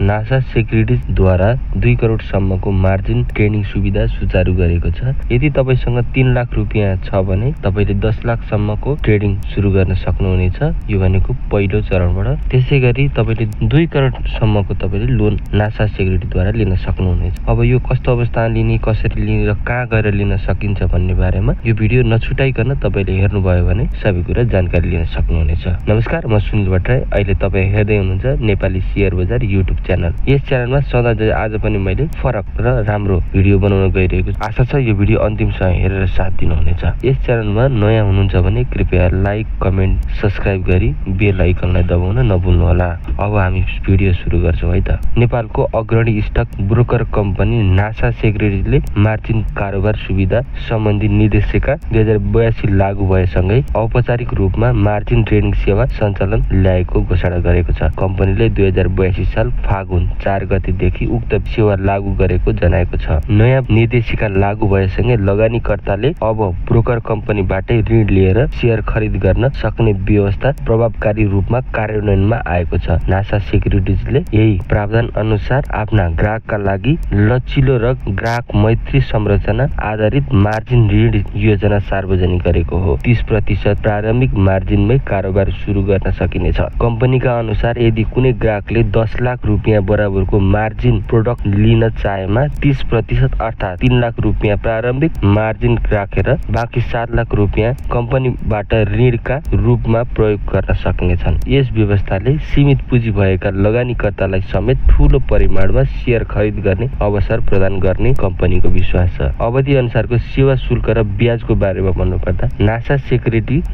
NASA सेक्युरिटीजद्वारा 2 crore सम्मको margin trading सुविधा सुचारू गरेको छ। यदि तपाईसँग 3 लाख रुपियाँ छ भने तपाईले 10 लाख सम्मको ट्रेडिङ सुरु गर्न सक्नुहुनेछ। यो भनेको पहिलो चरणबाट। त्यसैगरी तपाईले 2 करोड सम्मको तपाईले लोन नासा सेक्युरिटीद्वारा लिन सक्नुहुनेछ। अब यो कस्तो अवस्थामा लिने, कसरी लिने र कहाँ गएर लिन सकिन्छ भन्ने बारेमा यो भिडियो नछुटाइकन तपाईले हेर्नुभयो भने सबै कुरा जानकारी लिन सक्नुहुनेछ। नमस्कार, म सुनिल भट्टराई। अहिले तपाई हेर्दै हुनुहुन्छ नेपाली शेयर बजार युट्युब च्यानल। यस च्यानलमा सधैँ आज पनि मैले फरक र राम्रो भिडियो बनाउन गइरहेको छु। आशा छ यो भिडियो अन्तिमसम्म हेरेर साथ दिनुहुनेछ। यस च्यानलमा नयाँ हुनुहुन्छ भने कृपया लाइक, कमेन्ट, सब्स्क्राइब गरी बेल आइकनलाई दबाउन नभुल्नुहोला। अब हामी भिडियो सुरु गर्छौं है त। नेपालको अग्रणी स्टक ब्रोकर कम्पनी नासा सेक्युरिटीजले मार्जिन कारोबार सुविधा सम्बन्धी निर्देशिका 2082 लागू भएसँगै औपचारिक रूपमा मार्जिन ट्रेडिङ सेवा सञ्चालन ल्याएको घोषणा गरेको छ। कम्पनीले 2082 साल फागुन 4 गतेदेखि उक्त सेवा लागू गरेको जनाएको छ। नयाँ निर्देशिका लागू भएसँगै लगानीकर्ताले अब ब्रोकर कम्पनीबाटै ऋण लिएर शेयर खरिद गर्न सक्ने व्यवस्था प्रभावकारी रूपमा कार्यान्वयनमा आएको छ। नासा सेक्युरिटीजले यही प्रावधान अनुसार आफ्ना ग्राहकका लागि लचिलो र ग्राहक मैत्री संरचना आधारित मार्जिन ऋण योजना सार्वजनिक गरेको हो। 30% प्रारम्भिक मार्जिनमै कारोबार सुरु गर्न सकिनेछ। कम्पनीका अनुसार यदि कुनै ग्राहकले 10 लाख रुपियाँ बराबरको मार्जिन प्रोडक्ट लिन चाहेमा 30% अर्थात् 3 लाख रुपियाँ प्रारम्भिक मार्जिन राखेर बाँकी 7 लाख रुपियाँ कम्पनीबाट ऋणका रूपमा प्रयोग गर्न सक्नेछन्। यस व्यवस्थाले सीमित पुँजी भएका लगानीकर्तालाई समेत ठूलो परिमाणमा शेयर खरिद गर्ने अवसर प्रदान गर्ने कम्पनीको विश्वास छ। अवधि अनुसारको सेवा शुल्क र ब्याजको बारेमा भन्नुपर्दा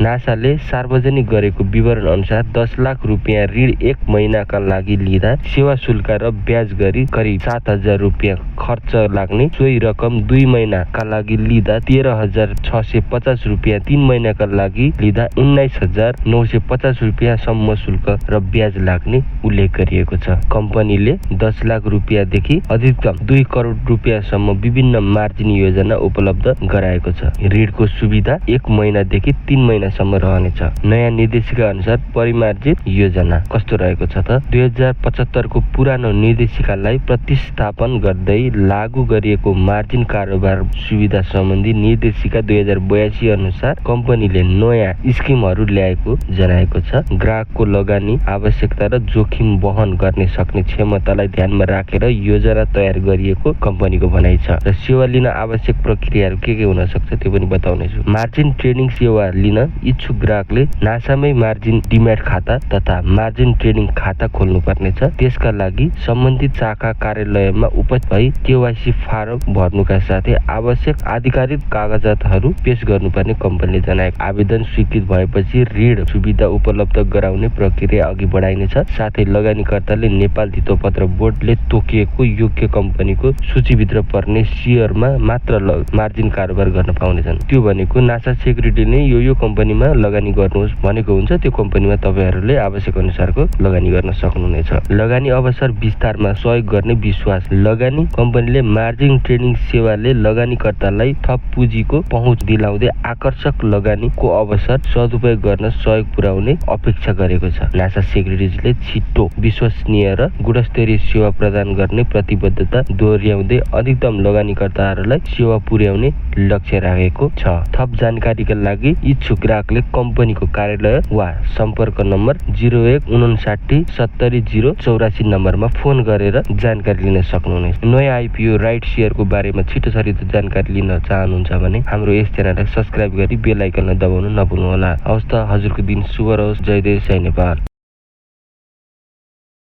नासाले सार्वजनिक गरेको विवरण अनुसार 10 लाख रुपियाँ ऋण 1 महिनाका लागि लिँदा सेवा शुल्क र ब्याज गरी करिब 7,000 रुपियाँ खर्च लाग्ने। सोही रकम 2 महिनाका लागि लिँदा 13,650 रुपियाँ, 3 महिनाका लागि लिँदा 19,950 रुपियाँ सम्म शुल्क र ब्याज लाग्ने उल्लेख गरिएको छ। कम्पनीले 10 लाख रुपियाँदेखि अधिकतम 2 करोड रुपियाँसम्म विभिन्न मार्जिन योजना उपलब्ध गराएको छ। ऋणको सुविधा 1 महिनादेखि 3 महिनासम्म रहनेछ। नयाँ निर्देशिका अनुसार परिमार्जित योजना कस्तो रहेको छ त? 2075 को पुरानो निर्देशिकालाई प्रतिस्थापन गर्दै लागू गरिएको मार्जिन कारोबार सुविधा सम्बन्धी निर्देशिका 2082 अनुसार कम्पनीले नयाँ स्किमहरू ल्याएको जनाएको छ। ग्राहकको लगानी आवश्यकता र जोखिम वहन गर्ने सक्ने क्षमतालाई ध्यानमा राखेर योजना तयार गरिएको कम्पनीको भनाइ छ। र सेवा लिन आवश्यक प्रक्रियाहरू के हुन सक्छ त्यो पनि बताउनेछु। मार्जिन ट्रेडिङ सेवा लिन इच्छुक ग्राहकले नासामै मार्जिन डिम्याट खाता तथा मार्जिन ट्रेडिङ खाता खोल्नु पर्नेछ। त्यसका लागि सम्बन्धित शाखा कार्यालयमा उपस्थित भई केवाइसी फारम भर्नुका साथै आवश्यक आधिकारिक कागजातहरू पेश गर्नुपर्ने कम्पनीले जनाएको। आवेदन स्वीकृत भएपछि ऋण सुविधा उपलब्ध गराउने प्रक्रिया अघि बढाइनेछ। साथै लगानीकर्ताले नेपाल धितोपत्र बोर्डले तोकिएको योग्य कम्पनीको सूचीभित्र पर्ने शेयरमा मात्र मार्जिन कारोबार गर्न पाउनेछन्। त्यो भनेको नासा सेक्युरिटीले यो कम्पनीमा लगानी गर्नुहोस् भनेको हुन्छ। त्यो कम्पनीमा तपाईहरूले आवश्यक अनुसारको लगानी गर्न सक्नुहुनेछ। लगानी अवसर विस्तारमा सहयोग गर्ने विश्वास। लगानी कम्पनीले मार्जिन ट्रेडिङ सेवाले लगानीकर्तालाई थप पुँजीको पहुँच दिलाउँदै आकर्षक लगानीको अवसर सदुपयोग गर्न सहयोग पुर्याउने अपेक्षा गरेको छ। नासा सेक्युरिटीजले छिटो, विश्वसनीय र गुणस्तरीय सेवा प्रदान गर्ने प्रतिबद्धता दोहोर्याउँदै अधिकतम लगानीकर्ताहरूलाई सेवा पुर्याउने लक्ष्य राखेको छ। थप जानकारीका लागि इच्छुक ग्राहकले कम्पनीको कार्यालय वा सम्पर्क नम्बर 0159 70 084 नम्बरमा फोन गरेर जानकारी लिन सक्नुहुनेछ। नयाँ आइपिओ राइट शेयरको बारेमा छिटो जानकारी लिन चाहनुहुन्छ भने हाम्रो यस च्यानललाई सब्स्क्राइब गरी बेल आइकनलाई दबाउन नभुल्नुहोला। हवस् त, हजुरको दिन शुभ रहोस्। जय देश, जय नेपाल।